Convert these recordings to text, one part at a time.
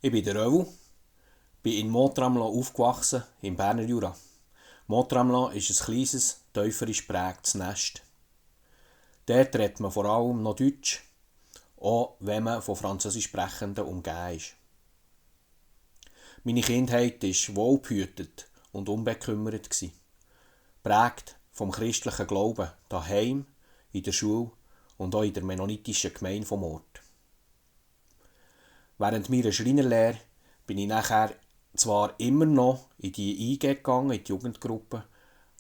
Ich bin der Rövu, bin in Mont-Tremblant aufgewachsen, im Berner Jura. Mont-Tremblant ist ein kleines, täuferisch geprägtes Nest. Dort redet man vor allem noch Deutsch, auch wenn man von Französisch Sprechenden umgeben ist. Meine Kindheit war wohlbehütet und unbekümmert, geprägt vom christlichen Glauben, daheim, in der Schule und auch in der mennonitischen Gemeinde vom Ort. Während meiner Schreinerlehre bin ich nachher zwar immer noch in die IG gegangen, in die Jugendgruppe,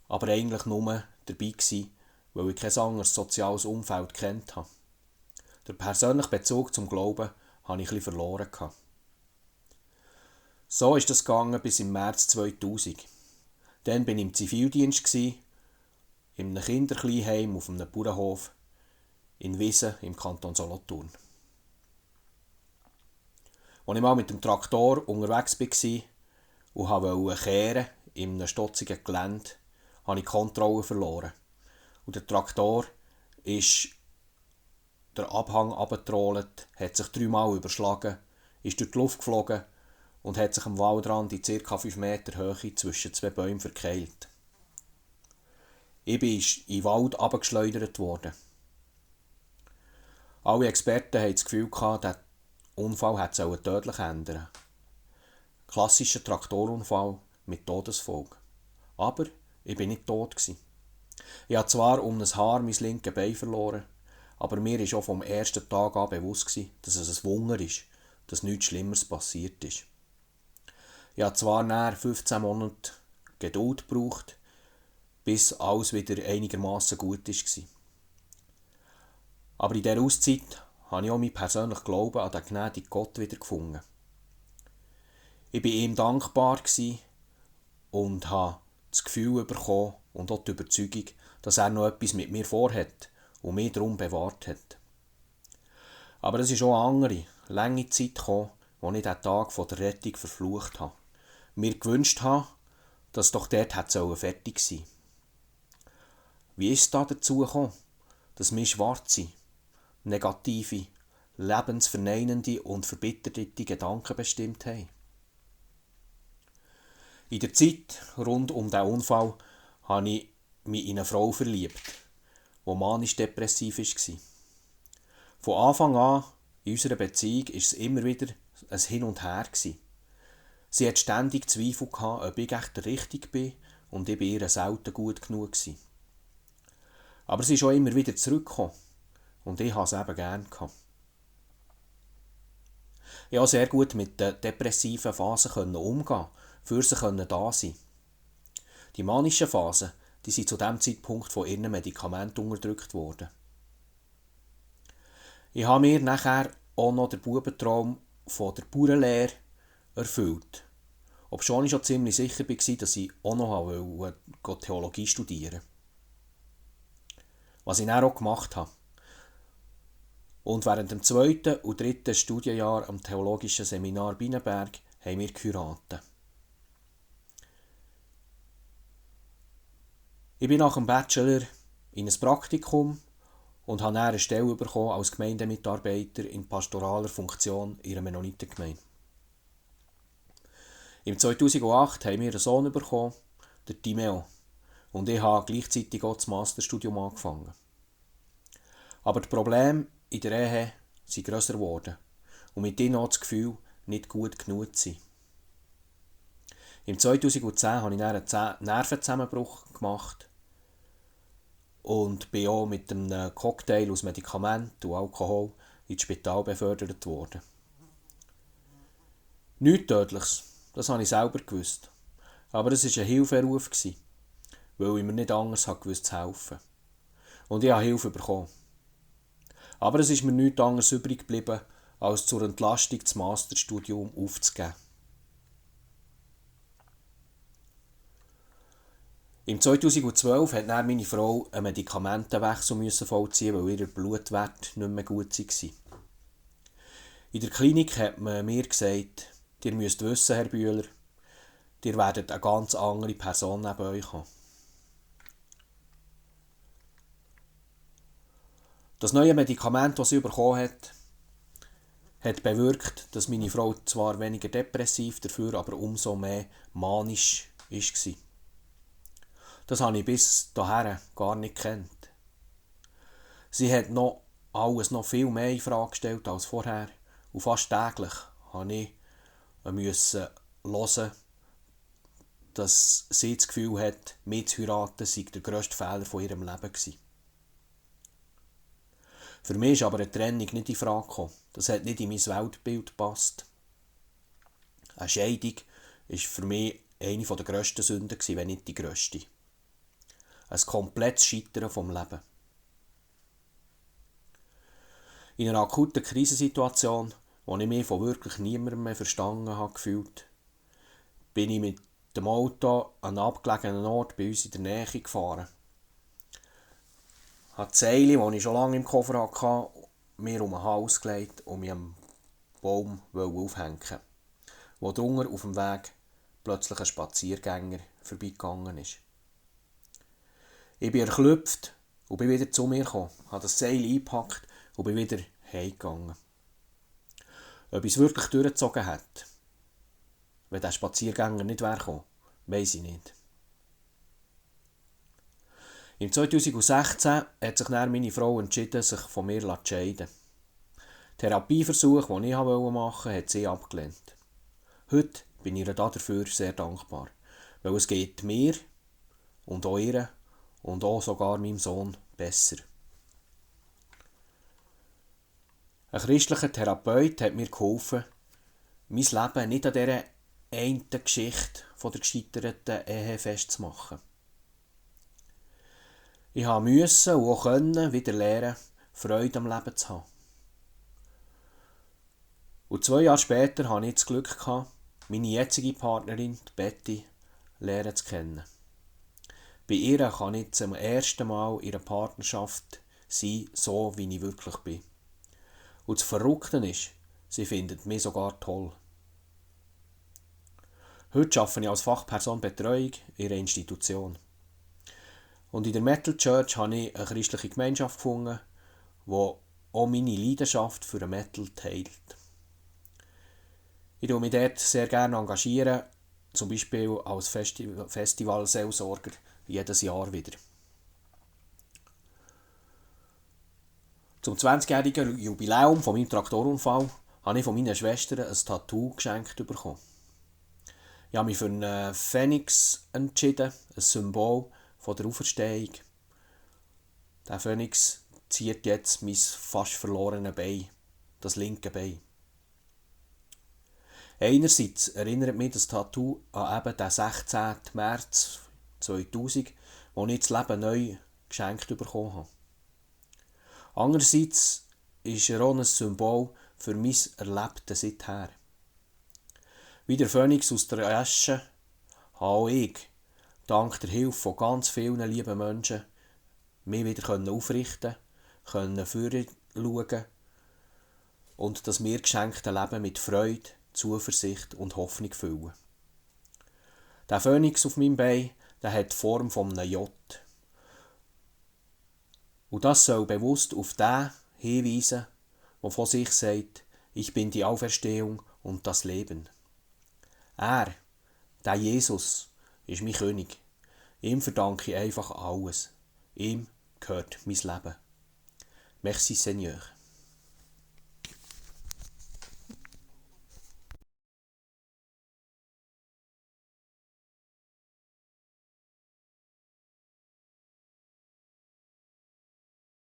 aber eigentlich nur dabei gewesen, weil ich kein anderes soziales Umfeld kennt habe. Der persönliche Bezug zum Glauben habe ich ein bisschen verloren. So ist das gegangen bis im März 2000. Dann war ich im Zivildienst, in einem Kinderkleinheim auf einem Bauernhof in Wiesen im Kanton Solothurn. Als ich mal mit dem Traktor unterwegs war und wollte kehren in einem stotzigen Gelände, habe ich die Kontrolle verloren. Und der Traktor ist den Abhang runtergetrollt, hat sich 3-mal überschlagen, ist durch die Luft geflogen und hat sich am Waldrand in ca. 5 Meter Höhe zwischen 2 Bäumen verkeilt. Ich bin in den Wald runtergeschleudert worden. Alle Experten hatten das Gefühl, der Unfall hätte tödlich enden. Klassischer Traktorunfall mit Todesfolge. Aber ich war nicht tot. Ich habe zwar um ein Haar mein linkes Bein verloren, aber mir war auch vom ersten Tag an bewusst, dass es ein Wunder ist, dass nichts Schlimmeres passiert ist. Ich habe zwar nach 15 Monaten Geduld gebraucht, bis alles wieder einigermaßen gut war. Aber in dieser Auszeit habe ich auch meinen persönlichen Glauben an den gnädigen Gott wiedergefunden. Ich war ihm dankbar und habe das Gefühl bekommen und auch die Überzeugung, dass er noch etwas mit mir vorhat und mich darum bewahrt hat. Aber es ist auch eine andere, lange Zeit gekommen, als ich diesen Tag von der Rettung verflucht habe. Mir gewünscht habe, dass doch dort fertig sein sollte. Wie ist es dazu gekommen, dass wir schwarze, negative, lebensverneinende und verbitterte Gedanken bestimmt haben? In der Zeit rund um diesen Unfall habe ich mich in eine Frau verliebt, die manisch-depressiv war. Von Anfang an in unserer Beziehung war es immer wieder ein Hin und Her. Sie hatte ständig Zweifel, ob ich echt der Richtige bin und ich bei ihr selten gut genug war. Aber sie ist auch immer wieder zurückgekommen und ich hatte es eben gerne. Ich konnte sehr gut mit den depressiven Phasen umgehen, für sie da sein. Die manischen Phasen, die sind zu diesem Zeitpunkt von ihren Medikamenten unterdrückt worden. Ich habe mir nachher auch noch den Bubentraum von der Bauernlehre erfüllt. Obschon ich schon ziemlich sicher war, dass ich auch noch Theologie studieren wollte. Was ich dann auch gemacht habe. Und während dem 2. und 3. Studienjahr am Theologischen Seminar Bienenberg haben wir geheiratet. Ich bin nach dem Bachelor in ein Praktikum und habe dann eine Stelle bekommen als Gemeindemitarbeiter in pastoraler Funktion in einer Mennonitengemeinde. Im 2008 haben wir einen Sohn bekommen, der Timeo, und ich habe gleichzeitig auch das Masterstudium angefangen. Aber die Probleme in der Ehe sind grösser geworden und mit ihnen auch das Gefühl, nicht gut genug zu sein. Im 2010 habe ich dann einen Nervenzusammenbruch gemacht und bin auch mit einem Cocktail aus Medikamenten und Alkohol ins Spital befördert worden. Nichts Tödliches, das habe ich selber gewusst. Aber es war ein Hilferuf, weil ich mir nicht anders gewusst zu helfen. Und ich habe Hilfe bekommen. Aber es ist mir nichts anderes übrig geblieben, als zur Entlastung das Masterstudium aufzugeben. Im 2012 musste dann meine Frau einen Medikamentenwechsel vollziehen, weil ihr Blutwert nicht mehr gut war. In der Klinik hat man mir gesagt, ihr müsst wissen, Herr Bühler, ihr werdet eine ganz andere Person neben euch haben. Das neue Medikament, das sie bekommen hat, hat bewirkt, dass meine Frau zwar weniger depressiv, dafür aber umso mehr manisch war. Das habe ich bis dahin gar nicht gekannt. Sie hat alles noch viel mehr in Frage gestellt als vorher und fast täglich musste ich hören, dass sie das Gefühl hat, mich zu heiraten sei der grösste Fehler von ihrem Leben gewesen. Für mich ist aber eine Trennung nicht in Frage gekommen. Das hat nicht in mein Weltbild gepasst. Eine Scheidung war für mich eine der grössten Sünden, wenn nicht die grösste. Ein komplettes Scheitern vom Leben. In einer akuten Krisensituation, wo ich mich von wirklich niemandem mehr verstanden habe gefühlt, bin ich mit dem Auto an einen abgelegenen Ort bei uns in der Nähe gefahren. Ich habe die Seile, die ich schon lange im Koffer hatte, mir um den Hals gelegt und mich am Baum aufhängen, wo drunter auf dem Weg plötzlich ein Spaziergänger vorbeigegangen ist. Ich bin erklüpft und bin wieder zu mir gekommen, habe das Seil eingepackt und bin wieder heimgegangen. Ob ich es wirklich durchgezogen hätte, wenn der Spaziergänger nicht wäre gekommen, weiss ich nicht. Im 2016 hat sich dann meine Frau entschieden, sich von mir zu scheiden. Therapieversuch, den ich machen wollte, hat sie abgelehnt. Heute bin ich ihr dafür sehr dankbar, weil es geht mir und auch ihr und auch sogar meinem Sohn besser. Ein christlicher Therapeut hat mir geholfen, mein Leben nicht an dieser einen Geschichte von der gescheiterten Ehe festzumachen. Ich musste und auch können wieder lernen, Freude am Leben zu haben. Und 2 Jahre später hatte ich das Glück, meine jetzige Partnerin, Betty, lernen zu kennen. Bei ihr kann ich zum ersten Mal in einer Partnerschaft sein, so wie ich wirklich bin. Und das Verrückte ist, sie findet mich sogar toll. Heute arbeite ich als Fachperson Betreuung in einer Institution. Und in der Metal Church habe ich eine christliche Gemeinschaft gefunden, die auch meine Leidenschaft für den Metal teilt. Ich engagiere mich dort sehr gerne, zum Beispiel als Festivalseelsorger jedes Jahr wieder. Zum 20-jährigen Jubiläum von meinem Traktorunfall habe ich von meiner Schwester ein Tattoo geschenkt bekommen. Ich habe mich für einen Phönix entschieden, ein Symbol von der Auferstehung. Der Phönix zieht jetzt mein fast verlorenes Bein, das linke Bein. Einerseits erinnert mich das Tattoo an eben den 16. März 2000, wo ich das Leben neu geschenkt bekommen habe. Andererseits ist er auch ein Symbol für mein Erlebtes seither. Wie der Phönix aus der Asche habe auch ich, dank der Hilfe von ganz vielen lieben Menschen, mich wieder aufrichten können, vorschauen und das mir geschenkte Leben mit Freude, Zuversicht und Hoffnung füllen. Der Phönix auf meinem Bein, der hat die Form von einem J. Und das soll bewusst auf den hinweisen, der von sich sagt, ich bin die Auferstehung und das Leben. Er, der Jesus, ist mein König. Ihm verdanke ich einfach alles. Ihm gehört mein Leben. Merci Seigneur.